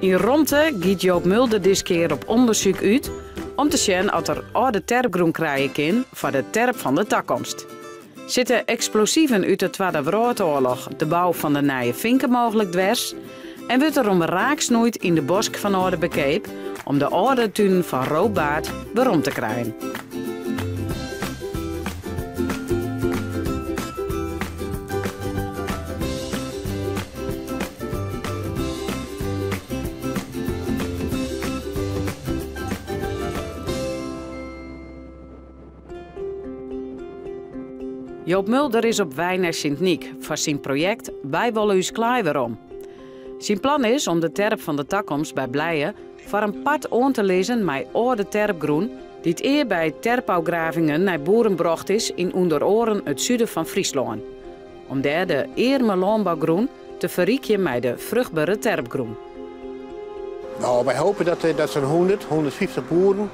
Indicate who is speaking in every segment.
Speaker 1: Yn Romte giet Joop Mulder diskear op ûndersyk út om te sjen oft er âlde terpgrûn krije kin foar de terp fan de takomst. Sitte eksplosiven út de Twadde Wrâldoarloch de bou fan de nije Finke mooglik dwers? En wurdt der om raak snoeid yn de bosk fan Alde Bekeap om de âlde tunen fan Roodbaard werom te krijen? Joop Mulder is op wei nei Sint Nyk foar syn projekt Wy wolle ús klaai werom. Syn plan is om de terp fan de takomst by Blije foar in part oan te lizzen mei âlde terpgrûn dy't ea by terpôfgravingen nei boeren brocht is yn ûnder oaren it suden fan Fryslân, om dêr de earme lânbougrûn te ferrykjen mei de fruchtbere terpgrûn.
Speaker 2: No, wy hoopje dat sa'n 100, 150 boeren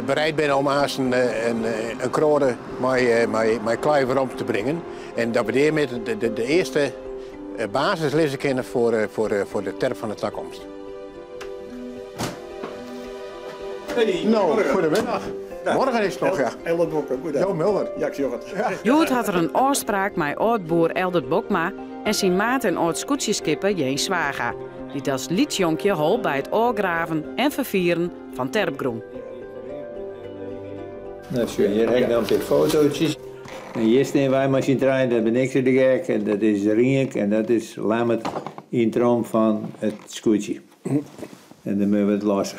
Speaker 2: bereid binne om aanst in kroade mei klaai werom te bringen. En dat we dêrmei de earste basis lizze kinne foar de terp fan de takomst.
Speaker 3: Hey,
Speaker 2: No, goedemiddag. Morgen is het nog, ja.
Speaker 3: Eldert Bokma, goeiedag.
Speaker 2: Jo Mulder.
Speaker 3: Ja, ik sjoch it.
Speaker 1: Hjoed hat er in ôfspraak mei âld-boer Eldert Bokma en syn maat en âld-skûtsjeskipper Jeen Zwaga, dy't as lyts jonkje holp by it ôfgraven en ferfieren fan terpgrûn.
Speaker 4: No sjoch, hjir ha ik dan in pear fotootjes. En hjir stean wy mei syn trijen, dat bin ik sa de gek en dat is Rienk en dat is Lammert yn it rom fan it skûtsje. En dan moatte we it losse.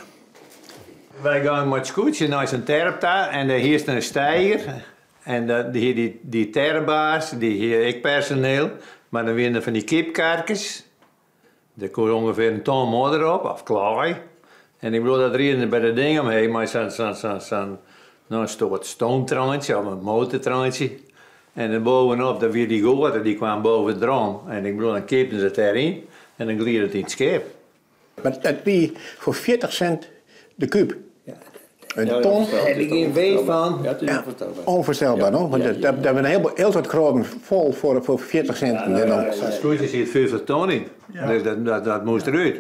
Speaker 4: Wy gean mei it skûtsje nei sa'n terp ta en dêr hiest in steiger. En dat hie dy terpbaas, dy hie ek personeel, mar dan wiene der fan dy kypkarkes. Dêr koe ûngefear in ton modder op, of klaai. En ik bedoel, dat rieden by dat ding omheech mei sa'n no, in soart stoomtreintsje of in motortreintsje. En dan bovenop, daar wie dy goate, dy kwam boven it rom. En ik bedoel, dan kypten se it dêryn en dan glied it yn it skip.
Speaker 2: Mar dat wie foar 40 sint de kúb. In ton.
Speaker 4: Heb ik gjin weet fan.
Speaker 2: Ja, ûnfoarstelber, no? Want dat binne hiel soad kroaden fol foar 40 sinten. En dan...
Speaker 4: Sa'n skûtsje siet 50 ton yn, dus dat moast derút.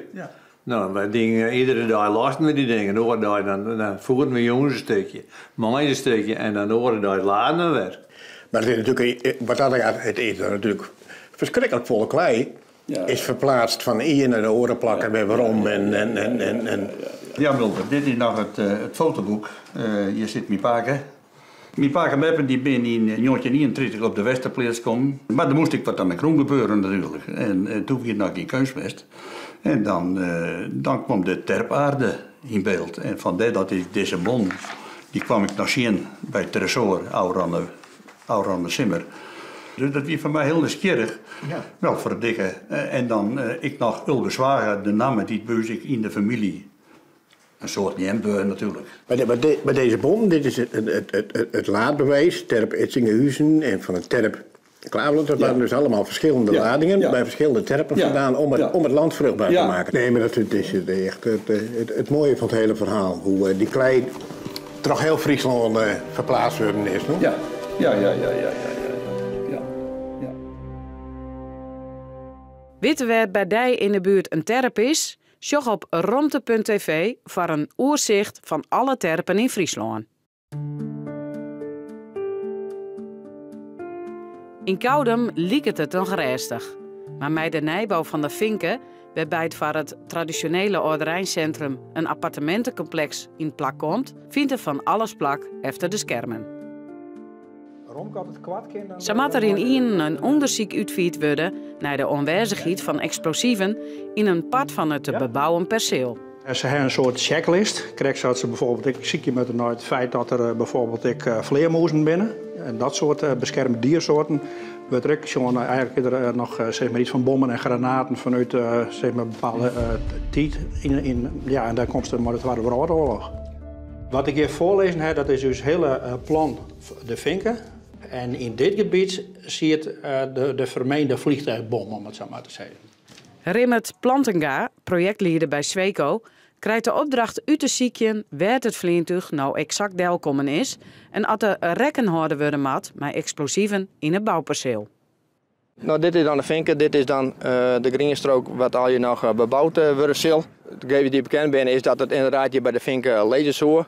Speaker 4: No, wy dingen, iedere dei losten we dy dingen. De oare dei dan foeren we jûns in stikje, moarns in stikje en dan de oare dei laden we wer.
Speaker 2: Mar it is natuerlik, wat dat gaat, it is natuerlik ferskriklik folle klei. Is ferplaatst fan ien nei de oare plak en wer werom en.
Speaker 3: Ja Mulder, dit is noch it fotoboek. Hjir sit myn pake. Myn pake en beppe dy binne yn 1931 op de Westerpleats kommen. Mar der moast ek wat oan de grûn gebeuren natuerlik. En doe wie it noch gjin keunstmest. En dan, dan kwam de terpaarde yn byld. En fandêr dat ik dizze bon, dy kwam ik noch tsjin by it Tresoar ôfrûne simmer. Dus dat wie foar my hiel nijsgjirrich. Wel foar de dikke. En dan ek noch Ulbe Zwaga, de namme dy't by ús ek yn de famylje in soad neamd wurde natuerlik.
Speaker 2: Mar dizze bon, dit is it laadbewijs, terp Itsingehuzen en fan de terp Klaverland, dat waren dus allemaal verschillende ladingen by ferskillende terpen vandaan om it land vruchtbaar te maken. Nee, mar dat is echt it moaie fan it hiele ferhaal, hoe dy klei troch hiel Fryslân ferplaatst wurden is, no?
Speaker 3: Ja, ja, ja, ja, ja, ja, ja.
Speaker 1: Witte wêr't by dy yn 'e buert in terp is? Sjoch op romte.tv foar in oersicht fan alle terpen yn Fryslân. Yn Koudum liket it noch rêstich. Mar mei de nijbou fan de Finke, wêrby't foar it tradisjonele âldereinsintrum in appartemintekompleks yn 't plak komt, fynt der fan alles plak efter de skermen. Sa moat der ynienen in ûndersyk útfierd wurde nei de oanwêzichheid fan eksplosiven yn in part fan it te bebouwen perseel.
Speaker 5: Se hawwe in soart checklist, krekt sa't se bijvoorbeeld ek sykje moatte nei it feit dat der bijvoorbeeld ek flearmûzen binne en dat soart beskerme diersoarten. Wurdt der ek sjoen nei, eigentlik is der noch sis mar iets fan bommen en granaten fanút sis mar bepaalde tiid yn, ja, en dan komst der mei de Twadde Wrâldoarloch. Wat ik hjir foarlizzen ha, dat is ús hiele plan De Finke. En yn dit gebiet siet de fermeende vliegtuigbom, om it sa mar te sizzen.
Speaker 1: Rimmert Plantenga, projektlieder by Sweco, krijt de opdracht út te sykjen wêr't it fleantúch no eksakt delkommen is en at der rekken hâlden wurde moat mei eksplosiven yn it bouperseel.
Speaker 6: No, dit is dan de Finke, dit is dan de grienstrook wat allegear noch beboud wurde sil. De gegevens dy't bekend binne is dat it ynderdaad hjir by de Fink lizze soe.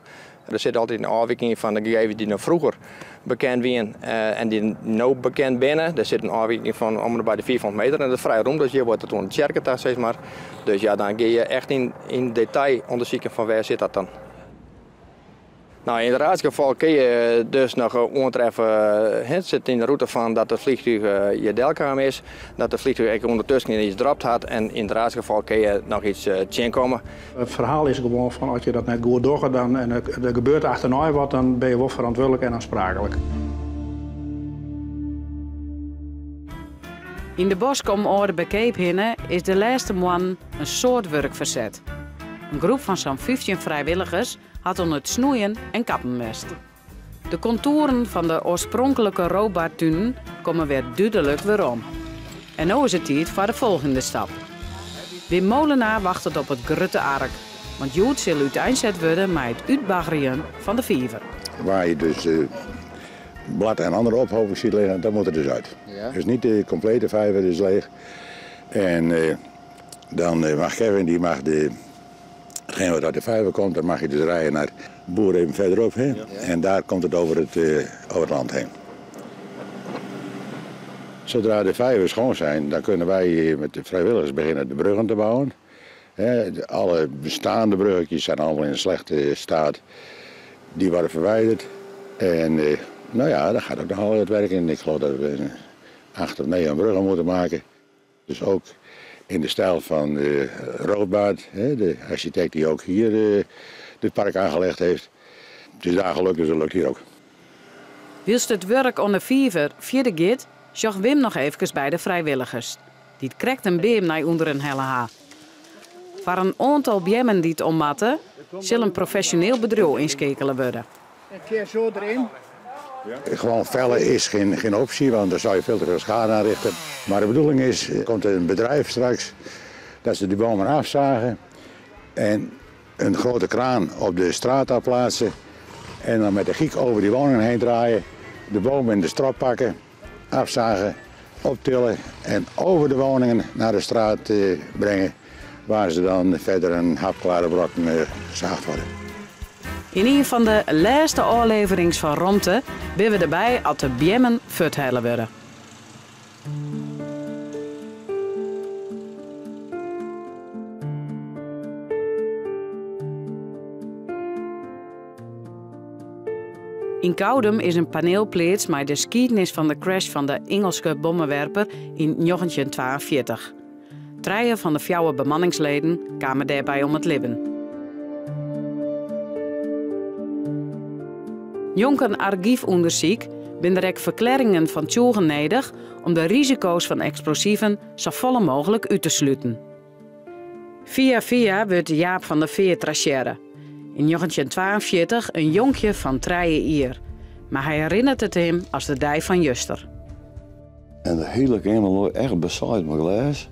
Speaker 6: Der sit altyd in ôfwiking yn fan de gegevens dy't noch froeger bekend wiene en dy't no bekend binne. Der sit in ôfwiking fan om en by de 500 meter en dat is frij rûn, dus hjir wurdt it oan de tsjerke ta sis mar. Dus ja, dan gean je echt yn detail ûndersiken fan wêr sit dat dan. No, yn it raarste gefal kin je dus noch oantreffe, het sit yn de rûte fan dat it vliegtuig hjir delkaam is, dat it vliegtuig ek ûndertusken iets dropt hat en yn it raarste gefal kin je noch iets tsjinkomme.
Speaker 5: It ferhaal is gewoan fan as je dat net goed dogge dan, en der gebeurt achternei wat, dan binne je wol ferantwurdlik en oanspraaklik.
Speaker 1: Yn de bosk om âlde Bekeap hinne is de lêste moannen in soad wurk ferset. In groep fan sa'n 15 frijwilligers hat oan it snoeien en kappen west. De kontoeren fan de oarspronklike Roodbaardtunen komme wer dúdlik werom. En no is it tiid foar de folgjende stap. Wim Molenaar wachtet op it grutte ark, want hjoed sil úteinset wurde mei it útbaggerjen fan de fiver.
Speaker 7: Waar je dus blad en andere ophoping ziet liggen, dat moet er dus uit. Dus niet de complete vijver is leeg. En dan mag Kevin, die mag de, hetgeen wat uit de vijver komt, dan mag je dus rijden naar de boer even verderop. Hè? En daar komt het over het land heen. Zodra de vijvers schoon zijn, dan kunnen wij met de vrijwilligers beginnen de bruggen te bouwen. Alle bestaande bruggetjes zijn allemaal in een slechte staat. Die worden verwijderd. En nou ja, daar gaat ook nog al het werk in. Ik geloof dat we 8 of 9 bruggen moeten maken. Dus ook in de stijl van Roodbaard, de architect die ook hier dit park aangelegd heeft. Het is daar gelukt, dus dat lukt hier ook.
Speaker 1: Wylst it wurk oan de fiver fierder giet, sjocht Wim noch efkes by de frijwilligers, dy't krekt in beam nei ûnderen helle ha. Foar in oantal beammen dy't om moatte, sil in profesjoneel bedriuw ynskeakele wurde.
Speaker 2: En keer zo erin.
Speaker 7: Gewoon vellen is geen optie, want dan zou je veel te veel schade aanrichten. Maar de bedoeling is, er komt een bedrijf straks, dat ze die bomen afzagen en een grote kraan op de straat daar plaatsen en dan met de giek over die woningen heen draaien, de bomen in de strop pakken, afzagen, optillen en over de woningen naar de straat brengen, waar ze dan verder een hapklare brokken gezaagd worden.
Speaker 1: Yn ien fan de lêste ôfleverings fan Romte binne we derby as de beammen fuorthelle wurde. Yn Koudum is in paneel pleatst mei de skiednis fan de crash fan de Ingelske bommewerper yn 1942. 3 fan de 4 bemanningsleden kamen dêrby om it libben. Njonken argyfûndersyk binne der ek ferklearringen fan tsjûgen nedich om de risiko's fan eksplosiven safolle mooglik út te sluten. Fia fia wurdt Jaap van der Veer trasearre. Yn 1942 in jonkje fan 3 jier. Mar hy herinnert it him as de dei fan juster.
Speaker 8: En de hiele kamer lei echt besaaid mei glês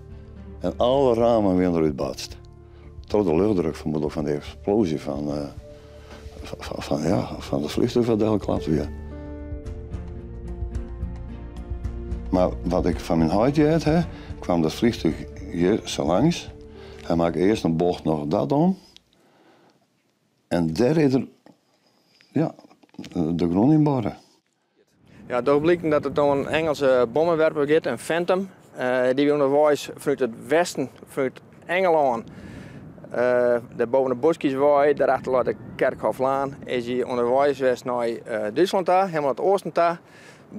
Speaker 8: en alle ramen wiene derút barst. Troch de luchtdruk vermoedelijk fan de eksploazje fan it fleantúch wat delklapt wie. Mar wat ik fan myn heit heard ha, kwam dat fleantúch hjir sa langs. Hy makke earst in bocht noch dat om. En dêr is er, ja, de grûn yn boarre.
Speaker 6: Ja, doe bliek dat it om in Engelse bommenwerper giet, in Phantom. Die wie ûnderweis fanút it westen, fanút Engelân. Dêr boven de boskjes wei, daarachter leit de Kerkhoflaan, is hy ûnderweis west nei Dútslân ta, helemaal it oasten ta.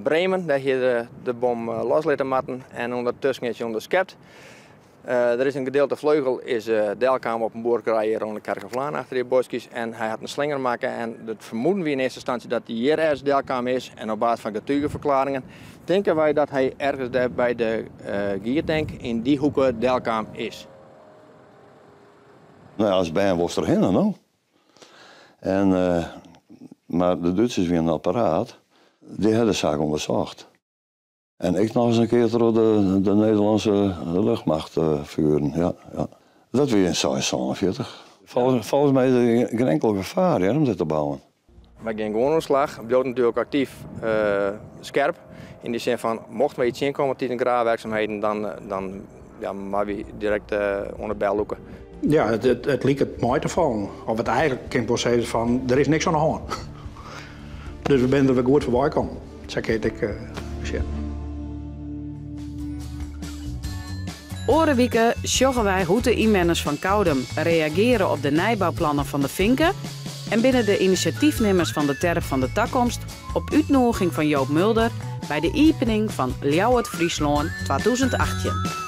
Speaker 6: Bremen, dêr hie de bom loslitte moatten en ûndertusken is hy ûnderskept. Der is in gedeelte vleugel is delkaam op in boerderij hier oan de Kerkhoflaan achter die boskjes en hy hat in slinger makke en it fermoeden wie yn earste ynstânsje dat hy hjir ergens delkaam is en op basis fan getugeverklaringen tinke wy dat hy ergens dêr by de giertank yn dy hoeke delkaam is.
Speaker 8: Nou ja, as bern wolst der hinne, no. Maar de Dútsers wienen al paraat. Dy ha de saak ûndersocht. En ek noch ris in kear troch de Nederlânske luchtmacht figueren. Ja, ja. Dat wie yn 1947. Folgens my is der gjin enkel gefaar hear, om dit te bouwen.
Speaker 6: Wy gean gewoan oan de slach, bliuwt natuerlik aktyf skerp. Yn de sin fan, mochten we iets tsjinkomme tidens graafwerkzaamheden, dan ja, moatte wy direkt oan de bel lûke.
Speaker 5: Ja, it, it, it liket mei te fallen. Of it eigentlik kin ik wol sizze fan der is niks oan de hân. Dus we binne der wer goed foarby kommen. Sa kin it ek sjen.
Speaker 1: Oare wike sjogge wy hoe't de ynwenners fan Koudum reageare op de nijbouplannen fan de Finke en binne de inisjatyfnimmers fan de Terp fan de Takomst op útnûging fan Joop Mulder by de iepening fan Ljouwert Fryslân 2018.